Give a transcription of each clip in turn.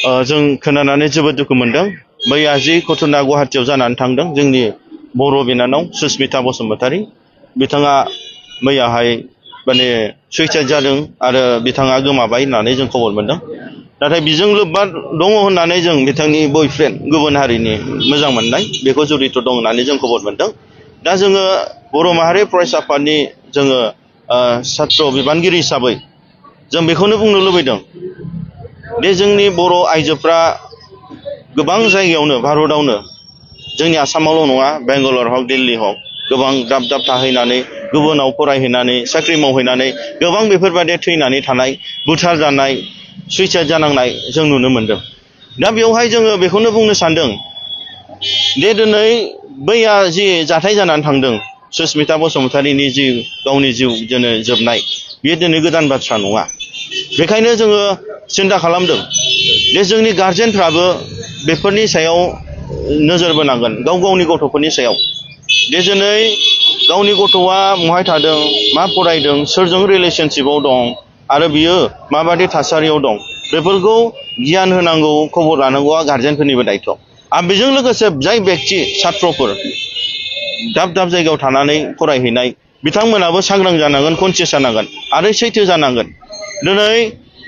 जों खोनानानै जोबोद दुखु मोनदों। मैया जि घटना गुवाहाटीयाव जानानै थांदों जोंनि बर' बिनानाव सुस्मिता बसुमतारी बिथाङा मैयाहाय माने सुइसाइड जादों आरो बिथाङा गोमाबाय होननानै जों खबर मोनदों। नाथाय बिजों लोब्बा दङ होननानै जों बिथांनि बयफ्रेन्ड गुबुन हारिनि मोजां मोननाय बेखौ जड़ित दं होननानै जों खबर मोनदों। दा जोङो बर' माहारि फरायसा आफादनि जोङो सात्र बिबानगिरि हिसाबै जों बेखौनो बुंनो लुबैदों दे जोंनि बर' आइजोफ्रा गोबां जायगायावनो भारतआवनो जोंनि आसामावल' नङा बेंगालर हक दिल्ली हक गोबां दाब दाब थाहैनानै गुबुनाव फरायहैनानै साख्रि मावहैनानै गोबां बेफोरबायदि थैनानै थानाय बुथार जानाय सुइसाइड जानांनाय जों नुनो मोनदों। दा बेवहाय जोङो बेखौनो बुंनो सानदों दे दिनै बैया जि जाथाय जानानै थांदों सुस्मिता बसुमतारीनि जि गावनि जिउ दिनै जोबनाय बेयो दिनै गोदान बाथ्रा नङा। बेखायनो जोङो सिन्था खालामदों दे जोंनि गार्जेनफ्राबो बेफोरनि सायाव नोजोर बोनांगोन गाव गावनि गथ'फोरनि सायाव दे दिनै गावनि गथ'आ बहाय थादों मा फरायदों सोरजों रिलेशनशिपआव दं आरो बियो माबायदि थासारियाव दं बेफोरखौ गियान होनांगौ खबर लानांगौआ गार्जेनफोरनिबो दायथ'। आरो बेजों लोगोसे जाय बेक्ति छात्रफोर दाब दाब जायगायाव थानानै फरायहैनाय बिथांमोनाबो सांग्रां जानांगोन कनसियास जानांगोन आरो सैथो जानांगोन। दिनै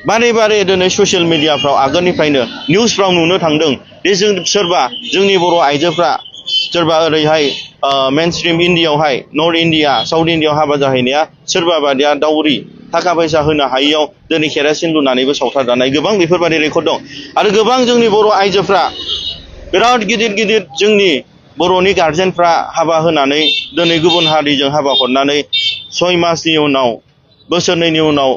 बारे बारे दिनै ससियेल मिडियाफ्राव आगोलनिफ्रायनो निउसफ्राव नुनो थांदों दे जों सोरबा जोंनि बर' आइजोफ्रा सोरबा ओरैहाय मेनस्ट्रिम इन्डियायावहाय नर्थ इन्डिया साउथ इन्डियायाव हाबा जाहैनाया सोरबा बादिया दाउरि थाखा फैसा होनो हायियाव दिनै केरासिन लुनानैबो सावथारजानाय गोबां बेफोरबायदि रेकर्ड दं। आरो गोबां जोंनि बर' आइजोफ्रा बिराद गिदिर गिदिर जोंनि बर'नि गार्जेनफ्रा हाबा होनानै दिनै गुबुन हारिजों हाबा हरनानै 6 मासनि उनाव बोसोरनैनि उनाव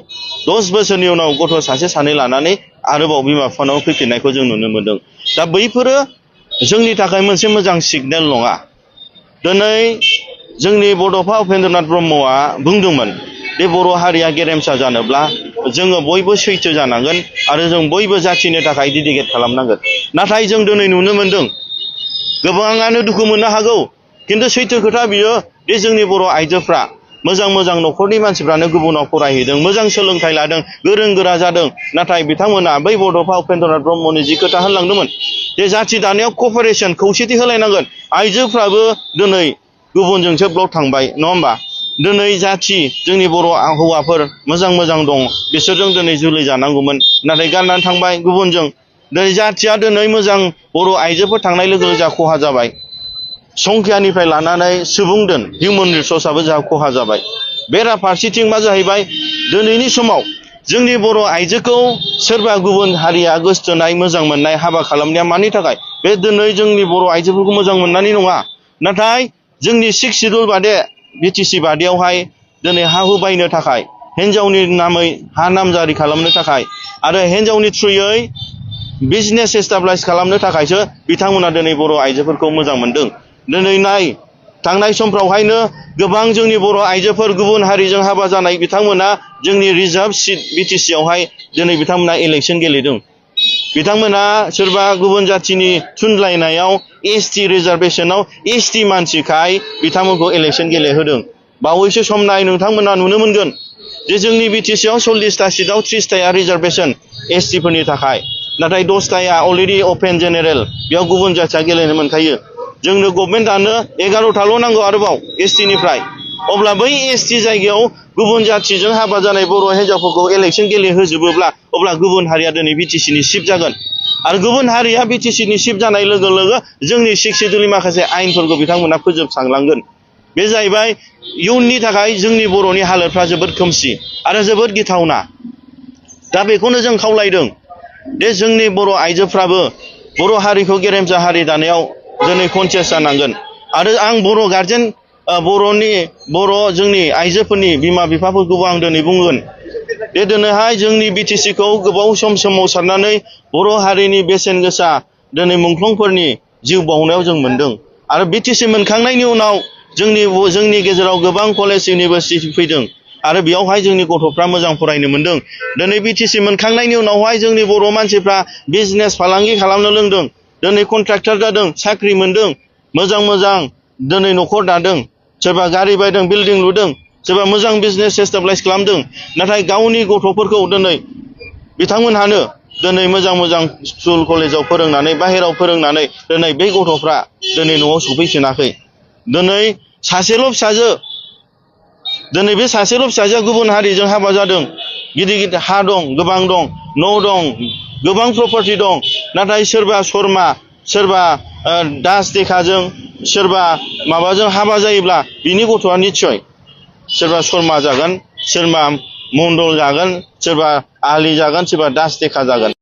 10 बोसोरनि उनाव गथ' सासे सानै लानानै आरोबाव बिमा बिफानाव फैफिननायखौ जों नुनो मोनदों। दा बैफोरो जोंनि थाखाय मोनसे मोजां सिगनेल नङा। दिनै जोंनि बड'फा उपेन्द्रनाथ ब्रह्मआ बुंदोंमोन बे बर' हारिया गेरेमसा जानोब्ला जोङो बयबो सैथो जानांगोन आरो जों बयबो जाथिनि थाखाय डेडिकेट खालामनांगोन। नाथाय जों दिनै नुनो मोनदों गोबाङानो दुखु मोननो हागौ खिन्थु सैथो खोथा बियो बे जोंनि बर' आइजोफ्रा मोजां मोजां न'खरनि मानसिफ्रानो गुबुनाव फरायहैदों मोजां सोलोंथाइ लादों गोरों गोरा जादों। नाथाय बिथांमोना बै बड'फा उपेन्द्रनाथ ब्रह्मनि जि खोथा होनलांदोंमोन जे जाथि दानायाव कपारेसन खौसेथि होलायनांगोन। आइजोफ्राबो दिनै गुबुनजोंसो ब्लक थांबाय नङा होमबा। दिनै जाथि जोंनि बर' हौवाफोर मोजां मोजां दं बिसोरजों दिनै जुलि जानांगौमोन नाथाय गारनानै थांबाय गुबुनजों। दिनै जाथिया दिनै मोजां बर' आइजोफोर थांनाय लोगो लोगो जा खहा जाबाय संख्यानिफ्राय लानानै सुबुं दोन हिउमेन रिसर्सआबो जा खहा जाबाय। बेराफारसेथिं मा जाहैबाय दिनैनि समाव जोंनि बर' आइजोखौ सोरबा गुबुन हारिया गोसथोनाय मोजां मोननाय हाबा खालामनाया मानि थाखाय बे दिनै जोंनि बर' आइजोफोरखौ मोजां मोननानै नङा नाथाय जोंनि 6 शिड्युल बादे बिटिसि बादियावहाय दिनै हा हु बायनो थाखाय हिन्जावनि नामै हा नामजारि खालामनो थाखाय आरो हिन्जावनि थ्रुयै बिजनेस एस्टाब्लिश खालामनो थाखायसो बिथांमोना दिनै बर' आइजोफोरखौ मोजां मोनदों। दिनै नाय थांनाय समफ्रावहायनो गोबां जोंनि बर' आइजोफोर गुबुन हारिजों हाबा जानाय बिथांमोना जोंनि रिजार्भ सिट बिटिसियावहाय दिनै बिथांमोना इलेक्सन गेलेदों। बिथांमोना सोरबा गुबुन जाथिनि थुनलायनायाव एसटि रिजार्भेशनाव एसटि मानसिखाय बिथांमोनखौ इलेक्सन गेलेहोदों। बावैसो सम नाय नोंथांमोना नुनो मोनगोन जे जोंनि बिटिसियाव 40टा सिटआव 30टाया रिजार्भेशन एसटिफोरनि थाखाय नाथाय 10टाया अलरेडि अपेन जेनेरेल बेयाव गुबुन जाथिया गेलेनो मोनखायो। जोंनो गभर्नमेन्टआनो 11टाल' नांगौ आरोबाव एसटिनिफ्राय। अब्ला बै एसटि जायगायाव गुबुन जाथिजों हाबा जानाय बर' हिन्जावफोरखौ इलेक्सन गेलेहोजोबोब्ला अब्ला गुबुन हारिया दिनै बिटिसिनि चिफ जागोन आरो गुबुन हारिया बिटिसिनि चिफ जानाय लोगो लोगो जोंनि 6 शिड्युलनि माखासे आयेनफोरखौ बिथांमोना फोजोबस्रांलांगोन। बे जाहैबाय इयुननि थाखाय जोंनि बर'नि हालोदफ्रा जोबोद खोमसि आरो जोबोद गिथावना। दा बेखौनो जों खावलायदों दे जोंनि बर' आइजोफ्राबो बर' हारिखौ गेरेमसा हारि दानायाव दिनै कनसियास जानांगोन। आरो आं बर' गार्जेन बर' जोंनि आइजोफोरनि बिमा बिफाफोरखौबो आं दिनै बुंगोन दे दिनैहाय जोंनि बिटिसिखौ गोबाव सम सोमावसारनानै बर' हारिनि बेसेन गोसा दिनै मुंख्लंफोरनि जिउ बावनायाव जों मोनदों आरो बिटिसि मोनखांनायनि उनाव जोंनि गेजेराव गोबां कलेज इउनिभारसिटि फैदों आरो बेयावहाय जोंनि गथ'फ्रा मोजां फरायनो मोनदों। दिनै बिटिसि मोनखांनायनि उनावहाय जोंनि बर' मानसिफ्रा बिजनेस फालांगि खालामनो लोंदों दिनै कन्ट्राक्टर जादों साख्रि मोनदों मोजां मोजां दिनै न'खर दादों सोरबा गारि बायदों बिल्डिं लुदों सोरबा मोजां बिजनेस एस्टाब्लिश खालामदों। नाथाय गावनि गथ'फोरखौ दिनै बिथांमोनहानो दिनै मोजां मोजां स्कुल कलेजाव फोरोंनानै बाहेराव फोरोंनानै दिनै बै गथ'फ्रा दिनै न'आव सफैफिनाखै। दिनै सासेल' फिसाजो, दिनै बे सासेल' फिसाजोआ गुबुन हारिजों हाबा जादों। गिदिर गिदिर हा दं, गोबां दं, न' दं, गोबां प्रपार्टि दं। नाथाय सोरबा शर्मा, सोरबा दास देखाजों, सोरबा माबाजों हाबा जायोब्ला बिनि गथ'आ निस्सय सोरबा शर्मा जागोन, सोरबा मण्डल जागोन, सोरबा आलि जागोन, सोरबा दास देखा जागोन।